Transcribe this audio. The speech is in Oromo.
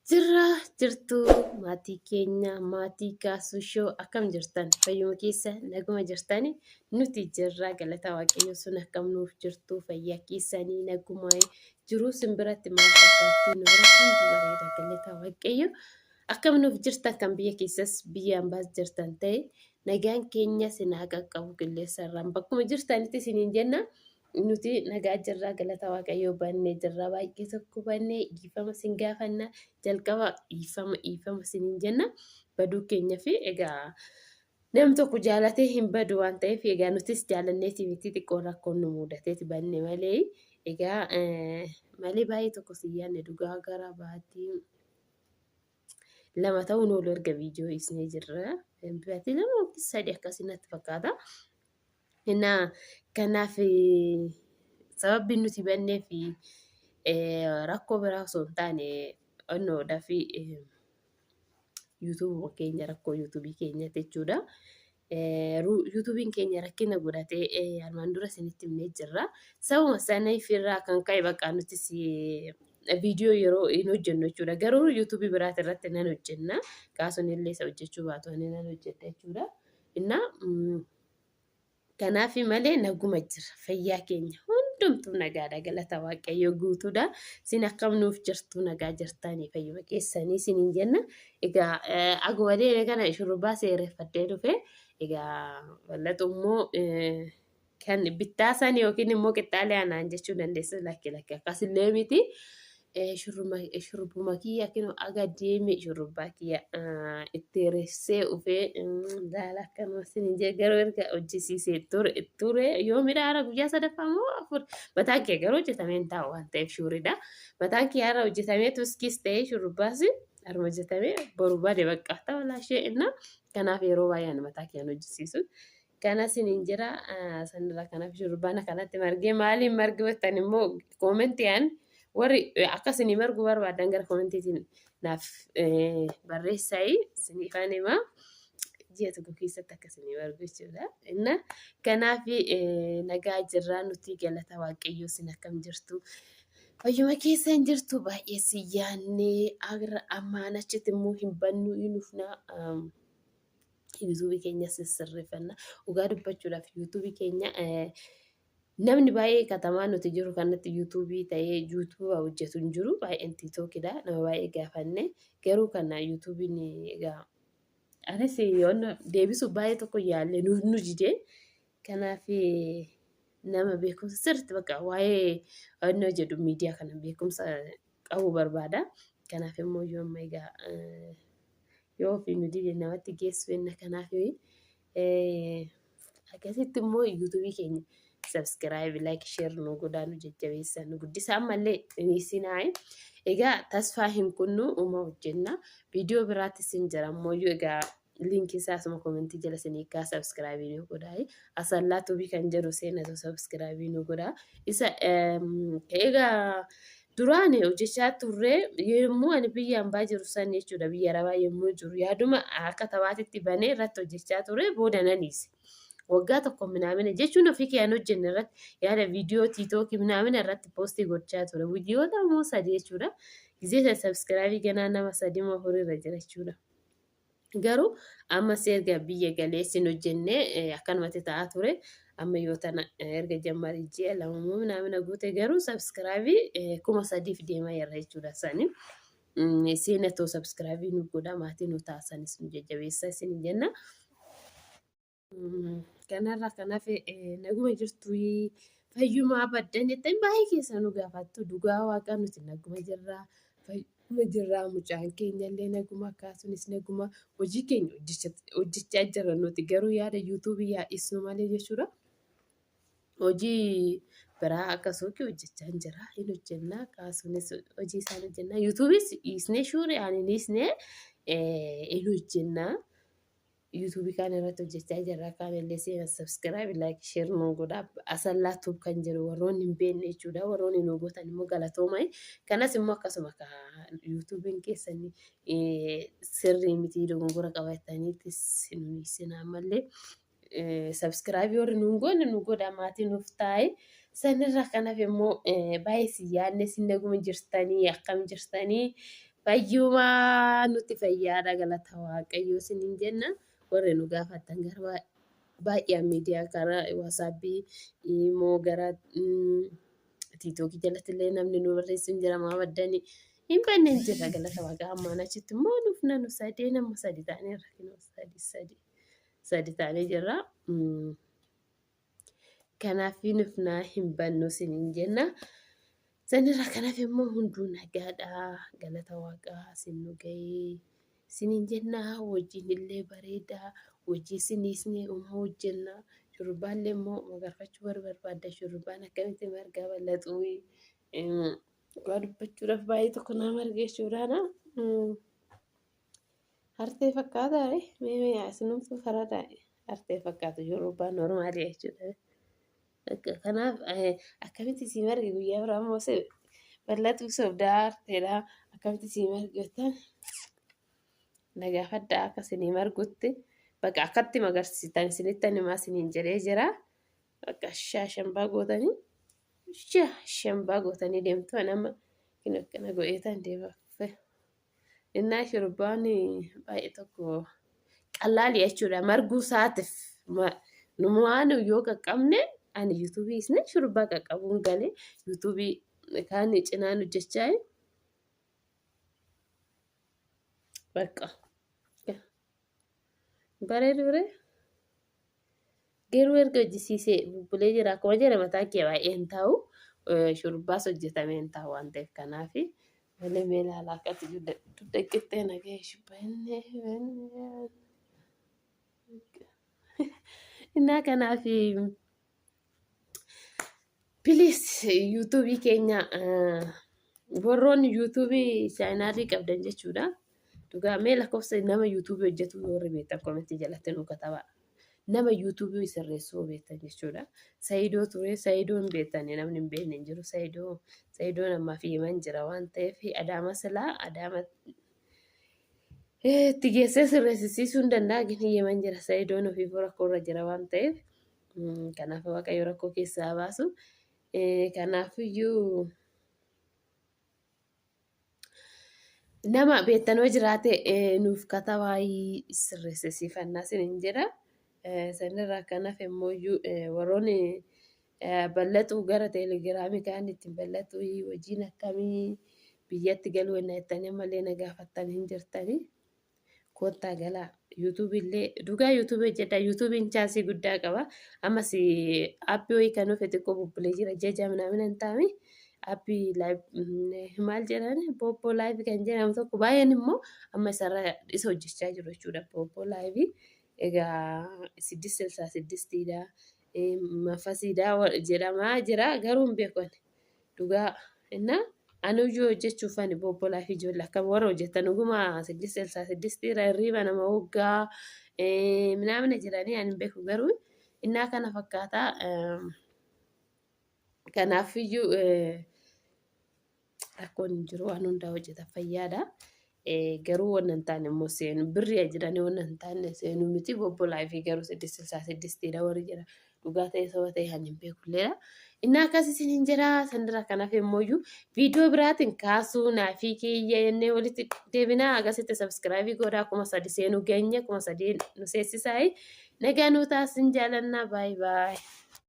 Jirra jirtu maatii keenya maatii Kaasuu Show akkam jirtan fayyuma keessa naguma jirtani nuti jirra galata waaqayyo sun akkam nuuf jirtu fayyaa keessanii naguma jiruu sin biratti maal fakkaatti nu biratti hundi bareeda galata waaqayyo akkam nuuf jirtan kan biyya keessas biyya ambaas jirtan ta'e nagaan keenya sin haa qaqqabu qilleensa irraan bakkuma jirtanitti isiniin jenna. Nuti nagaa jirra galata waaqayyoo bannee jirra baay'ee tokko bannee dhiifama sin gaafanna jalqaba dhiifama dhiifama siniin jenna baduu keenya fi egaa nam tokko jaalatee hin badu waan ta'eef egaa nutis jaalanneeti miti xiqqoo rakkoon nu mudateeti banne malee egaa malee baay'ee tokko sin yaadne dhugaa gara baatii 2 ta'uun oolu erga viidiyoo dhiisnee jirra. Baatii 2 yookiin 3 akkasii natti fakkaata. Innaa kanaaf sababbi nuti banneef rakkoo biraa osoo hin taane onnoodhaa fi yuutuubuma keenya rakkoo yuutuubii keenyatti jechuudha. Yuutuubiin keenya rakkina godhatee armaan dura isinitti himnee jirra. Sababuma saniif irraa kan ka'e bakka nutis viidiyoo yeroo hin hojjennu jechuudha. Garuu yuutuubii biraati irratti nan hojjenna. Kaasuun illee isa hojjechuu baatu ani nan hojjedha jechuudha. Innaa Kanaaf malee naguma jira. Fayyaa keenya hundumtuu nagaadha. Galata Waaqayyoo guutuudha. Isin akkam nuuf jirtu nagaa jirtanii fayyuma keessanii isiniin jenna. Egaa aguma deeme kana shurrubbaa seereffadhee dhufe. Egaa bal'atu immoo kan bittaa san yookiin immoo qixxaalee anaan jechuu dandeessu lakki lakki akkasillee miti. Shurrubbuma kiyya kinu aga deeme shurrubbaa kiyya itti ressee ufee laala akkanuma sin jee garuu erga hojjisiisee ture ture yoo midhaara guyyaa sadaffaa moo afur mataan kee garuu hojjetamee hin taa'u waan ta'eef shuuridha. Mataan kee har'a hojjetamee tuskiis ta'ee shurrubbaas haruma hojjetamee boru bade bakka ta'u inna kanaaf yeroo baay'ee ani mataa kiyyaan hojjisiisu. Kana sinin jira sanirra kanaaf shurrubbaan akkanatti margee maaliin marge jettan immoo koomenti'aan warri akka isinii margu barbaadan gara koomentiitiin naaf barreessaayi isiniifaan hima. Ji'a tokko keessatti akka isinii margu jechuudha. Inna kanaaf nagaa jirraa nuti galata waaqayyoo isin akkam jirtu. Fayyuma keessa hin jirtu baay'ee si yaannee ammaan achitti immoo hin bannu hin ufnaa. yuutuubii keenya sissirreeffanna. Dhugaa dubbachuudhaaf yuutuubii keenya namni baay'ee katamaa nuti jiru kanatti yuutuubii ta'ee yuutuuba hojjetu hin jiru. Baay'een tiiktookidha. Nama baay'ee gaafanne. Garuu kana yuutuubiin egaa anis yoon deebisuuf baay'ee tokko yaalle nu dide. Kanaaf nama beekumsa sirriitti bakka waa'ee onnoo jedhu miidiyaa kana beekumsa qabu barbaada. Kanaaf immoo yoo amma egaa yoo ofii nu dide namatti geessu jenna. Kanaaf akkasitti immoo yuutuubii keenya subscribe, like, share nu godhaa nu jajjabeessa nu guddisa ammallee isinaa. Egaa tasfaa hin kunnu uma hojjenna. Viidiyoo biraatti sin jira ammoo egaa liinkii isaa asuma komentii jala isinii kaa sabskiraabii nu godhaa. Asallaa tubii kan jedhu seenatu sabskiraabii nu godhaa. Isa egaa duraan hojjechaa turre yommuu ani biyya ambaa jiru san jechuudha biyya arabaa yommuu jiru yaaduma akka taphaatitti banee irratti hojjechaa ture booda nan hiise. Waggaa tokko minaamina jechuun ofii kiyyaan hojjenne irratti yaada viidiyoo tiitookii minaamina irratti poostii gochaa ture. Guyyoota immoo sadii jechuudha. Gizee san sabskiraabii ganaa nama sadii moo afurii irra jira jechuudha. Garuu ammas erga biyya galee sin hojjenne akkanumatti ta'aa ture. Amma yoo tana erga jammari ji'a 2 moo minaamina guute garuu sabskiraabii 3000f deemaa jirra jechuudha sani. Seenatoo sabskiraabii nu godha maatii nu taasisanis nu jajjabeessa isin jenna. Kanarraa kan hafe naguma jirtu fayyumaa baddan jettan baay'ee keessaa nu gaafattu dhugaa waaqaa nuti naguma jirraa fayyuma jirraa mucaan keenya illee naguma kaasunis naguma hojii keenya hojjechaa jirra nuti garuu yaada yuutuubii yaadhisnu malee jechuudha. Hojii biraa akka suuqii hojjechaa hin jira hin hojjenna kaasunis hojii isaan hojjenna yuutuubis dhiisnee shuurii ani dhiisnee hin hojjenna. YouTube kaan irratti hojjechaa jirra. Kaan illee seena subscribe, like, share nu godha. Asallaa tube kan jedhu warroonni hin beekne jechuudha. Warroonni nu gootan immoo galatooma. Kanas immoo akkasuma ka YouTube'n keessan sirrii miti dogongora qabataniitis nu seenaa ammallee subscribe warri nu goone nu godha maatii nuuf taa'e. Sanirraa kan hafe immoo baay'ee si yaadne si naguma jirtanii akkam jirtanii. Fayyumaa nuti fayyaadha galata Waaqayyoo isiniin jenna. Warri nu gaafattan gara baay'ee miidiyaa karaa waasaappii immoo gara tiitookii jalatti illee namni nu barreessu hin jira maa baddanii hin banne hin jirra galata Waaqaa. Ammaan achitti immoo nuuf nanu sadee nama sadi ta'aneerra kinoo sadi sadi sadi ta'anii jirra. Kanaaf nuuf naa hin bannu isiniin jenna. Sanirra kanaaf immoo hunduu nagaadha. Galata Waaqaa isin nu ga'ee isiniin jenna. Hojiin illee bareeda. Hojii isiniis ni uma hojjenna. Shurrubbaallee immoo magarfachuu warri barbaaddan shurrubbaan akkamitti margaa bal'atu. Dhugaa dubbachuudhaaf baay'ee tokko naa marge jechuudhaana. Hartee fakkaata ree? Mee mee isinumtuu faradaa. Hartee fakkaatu shurrubbaan normaalii jechuudha. Akka kanaaf akkamitti sii marge guyyaa biraa immoo si bal'atuu sobdaa harteedha. Akkamitti sii marge jettan na gaafadhaa akka isinii margutti. Bakka akkatti magarsiitan isinitti himaa isiniin jedhee jira. Bakka shaa shambaa gootanii shaa shambaa gootanii deemtu. Ani amma kun akkana godheetan deema. Innaa shurubbaan baay'ee tokko qallaali jechuudha. Marguu isaatiif numaan yoo qaqqabne ani yuutuubii isne shurubbaa qaqqabuun galee yuutuubii kaan cinaan hojjechaa bakka bareedu ree. Garuu erga hojjisiisee bubbulee jira akkuma jedhe mataa kee baay'ee hin taa'u. Shurbaas hojjetamee hin taa'u waan ta'eef kanaaf malee mee ilaalaa akkatti dugda qixxee na ga'e shubbaannee. Innaa kanaaf Pilis yuutuubii keenya warroonni yuutuubii chaayinaalii qabdan jechuudha. Dhugaa mee lakkoofsa nama yuutuubii hojjetu warri beektan komentii jalatti nu katabaa. Nama yuutuubii sirreessuu beektan jechuudha. Sayidoo ture sayidoo hin beektan namni hin beekne hin jiru. Sayidoo sayidoon ammaaf yeman jira waan ta'eef adaama silaa adaama itti geessee sirreessisiisuu hin danda'a gini yeman jira sayidoon ofiifuu rakkoo irra jira waan ta'eef. Kanaaf Waaqayyo rakkoo keessaa haa baasu. Kanaafiyyuu nama beektanoo jiraate nuuf katabaayii sirreesse siifannaa isiniin jedha. Sanirraa kan hafe immoo warroonni bal'atu gara teelegiraamii kaan ittiin bal'atu hojiin akkamii biyyatti galuu enna jettanii ammallee na gaafattan hin jirtanii. Koottaa galaa. YouTube illee dhugaa YouTube hojjedha. YouTube'n chaansii guddaa qaba. Ammas aappii wayii kan dhufe xiqqoo bubbulee jira. Jaja minaamin hin taami. Aappii live maal jedhan Poppo live kan jedhamu tokko baay'een immoo amma isarra isa hojjechaa jiru jechuudha. Poppo live egaa siddist silsaa siddistiidha. Mafasiidha jedhamaa jira garuu hin beeku ani. Dhugaa innaa anuyyuu hojjechuuf ani bobbolaa fi ijoollee akkam warra hojjetan dhuguma siddist elsaa siddistii irra hirriiba nama waggaa minaamina jedhanii ani hin beeku garuu innaa kana fakkaata. Kanaafiyyuu rakkoon hin jiru waan hundaa hojjetan fayyaadha. Garuu wanna hin taane immoo seenu birrii jedhanii wanna hin taane seenu miti bobbolaa fi garuu siddist silsaa siddistiidha warri jedha dhugaa ta'e soba ta'e ani hin beekulleedha. Inni akkas isiniin jedha sanirra kan hafe immoo viidiyoo biraatiin kaasuu naafii kiyya jennee walitti deebinaa akkasitti sabskraayibii godhaa 3000 seenuu geenye 3000 nu seessisaa nagaa nuu taasisin jaalannaa baay baay.